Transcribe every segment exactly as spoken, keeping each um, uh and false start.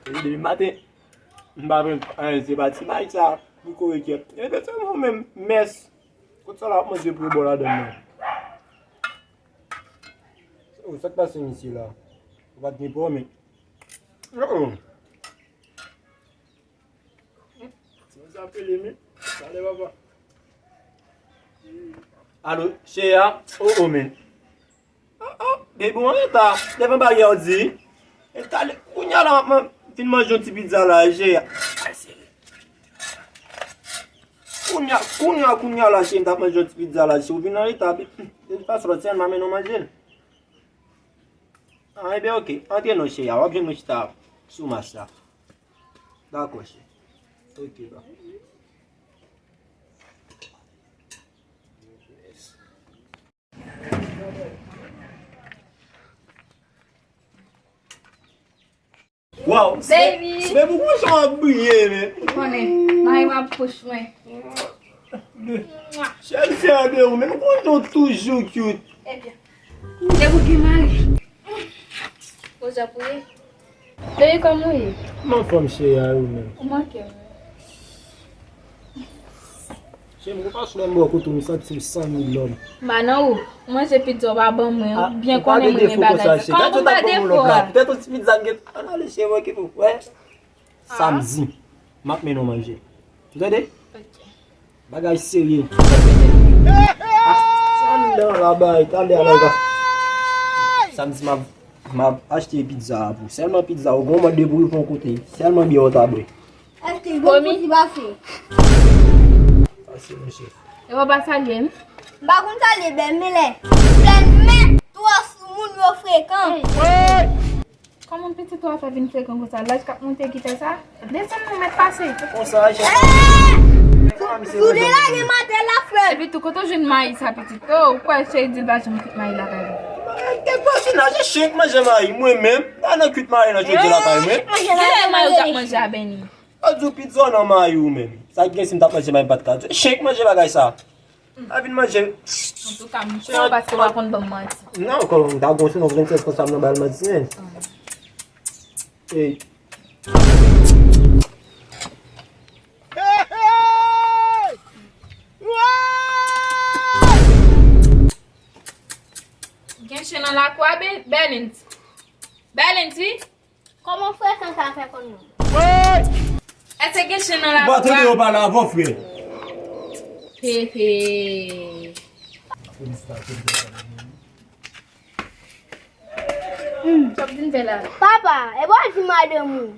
Depi maten, m pa pran anyen, se pa ti bagay sa pou kore kyèt. E se sèlman ou menm, mès. Kot sa la ap manje pou yo ba w ladann nan? Oh, sa k pase misye la? Ou pa t gen pwoblèm. Oh, oh. Sa pele men. Pale papa. Alo, Cheya? Oh, oh, men. Oh, oh, baby, w an reta. Devan baryè w di. E talè, kounya la, m ap fin manje yon ti pizza la, Cheya. Kounya, kounya, kounya la, Cheya, m t ap manje yon ti pizza la, Cheya. Ou vin an reta, de tout fason, lòt semèn, m a mennen w manje l. Ah, ebyen, oke. Antre non, Cheya. W ap jwenn mwen chita sou mach la. Dakò, cheri. Oke, ba. Wow, baby. Baby, kòman w ap briye, men? Ou konnen, mari m ap push mwen. Cheri, m fyè de ou, men ou konnen w toujou cute. Ebyen, depi w gen mari. Poze pou ye. Baby, kòman w ye? M anfòm, cheri, a ou menm? Ou manke m. Cheri, m gon pasyon lè m wè w kote w, m santi m san mil lòm. M pa nan ou. Ou manje pizza w pa ban mwen, ou byen konnen mwen renmen bagay sa. Kòman pou m ba defo a? Poutèt yon ti pizza m gen. Ann ale, cheri, mwen ki pou wè. Samdi, m ap mennen w manje. Ou tande? Ok. Bagay serye. Ah, sa m nan la bay, tande a la. Samdi, m ap, m ap achte pizza a pou. Sèlman pizza, ou gon mòd de bouyi pou yon kote. Sèlman byè w ta bwè. Èske gon kote pase? Pase, mesye. E w pa salye m? M pa konn salye bèl, men lè. Bèl, men twò sou moun yo frekan. Kòman pitit ou a fè vin frekan konsa? Laj k ap monte ki fè sa? Desann nou mèt pase. Konsa, je. Sou de la gen matè la frè. Epi tou, kote w jwenn mayi sa, pitit? Oh, ou kwè cheri di l pa janm kwit mayi lakay li? Kèk pase nan, se chen k manje mayi, mwen menm. Pa nan kwit mayi nan jodi lakay mwen. Kilè mayi ou t ap manje a Bèni? Ou di w pizza nan mayi ou menm. Sa k gen si m t ap manje mayi m pa t ka di w? Chen k manje bagay sa. Pa vin manje. Antouka, m cho paske w pa konn ban m manti. Non, kòm m ta gon se non vennsenk konsa m nan bal manti, men. Ey. Gen chen nan lakou a, Be-, Bèlens. Bèlens, wi. Kòman frekan sa fè konn nou? Èske gen chen nan lakou a? Ou pa tande yo pale avè w, frè? He, he. Sa w ap vin fè la? Papa, e pa w di madanm ou.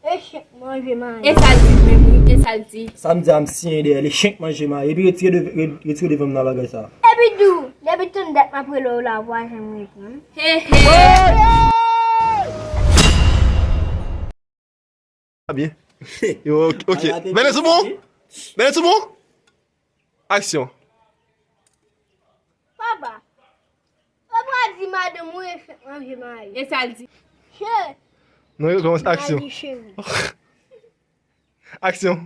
E chen k manje mayi. E sa l di menm, wi, e sa l di. Samdi a m siyen dèyè li, chen k manje mayi. Epi retire de, re-, retire devan m nan bagay sa. Epi di w, depi tann dat m ap rele w la, ou pa janm reponn. He, he. Sa byen. Yo, ok, ok. Bèlens, ou bon? Bèlens, ou bon? Aksyon. Papa, papa di madanm ou e chen k manje mayi. E sa l di? Chen. Non, yo kòmanse aksyon. Mayi cheri. Aksyon.